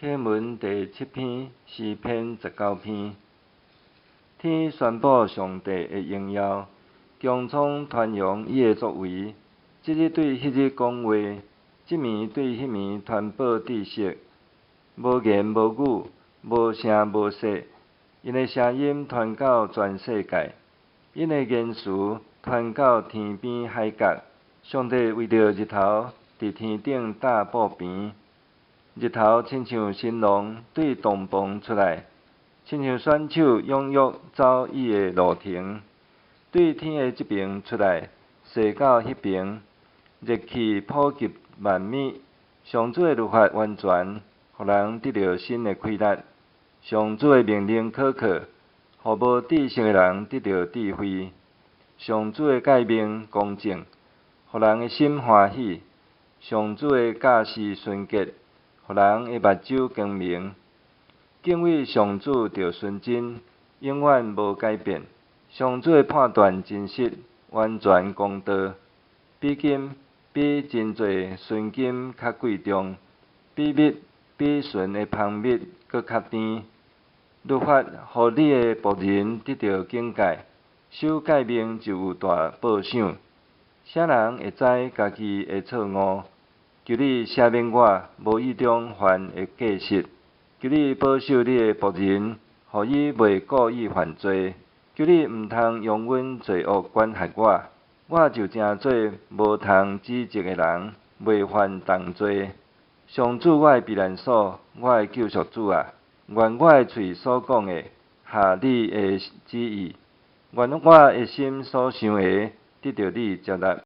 啟文第七篇，詩篇十九篇。天宣布上帝的榮耀，穹蒼傳揚伊的作為。這日對彼日講話，這暝對彼暝傳報知識。無言無語，無聲無息，𪜶的聲音傳到全世界，𪜶的言辭傳到天邊海角。上帝為著日頭，佇天頂搭布棚。日頭親像新郎對洞房出來，親像選手踴躍走伊的路程，對天的這爿出來，踅到彼爿，熱氣普及萬物。上主的律法完全，予人得著新的氣力。上主的命令可靠，予無知識的人得著智慧。上主的誡命公正，予人的心歡喜。上主的教示純潔，予人的目睭光明。敬畏上主著純真，永遠無改變。上主的判斷真實，完全公道。比金比真濟純金較貴重，比蜜比純的蜂蜜閣較甜。律法予你的僕人得著警戒，守誡命就有大報賞。啥人會知家己的錯誤？求你赦免我無意中犯的過失。求你保守你的僕人，予伊袂故意犯罪。求你毋通容阮罪惡管轄我，我就成做無通指責的人，袂犯重罪。上主我的避難所，我的救贖主啊！願我的喙所講的合你的旨意，願我的心所想的得著你接納。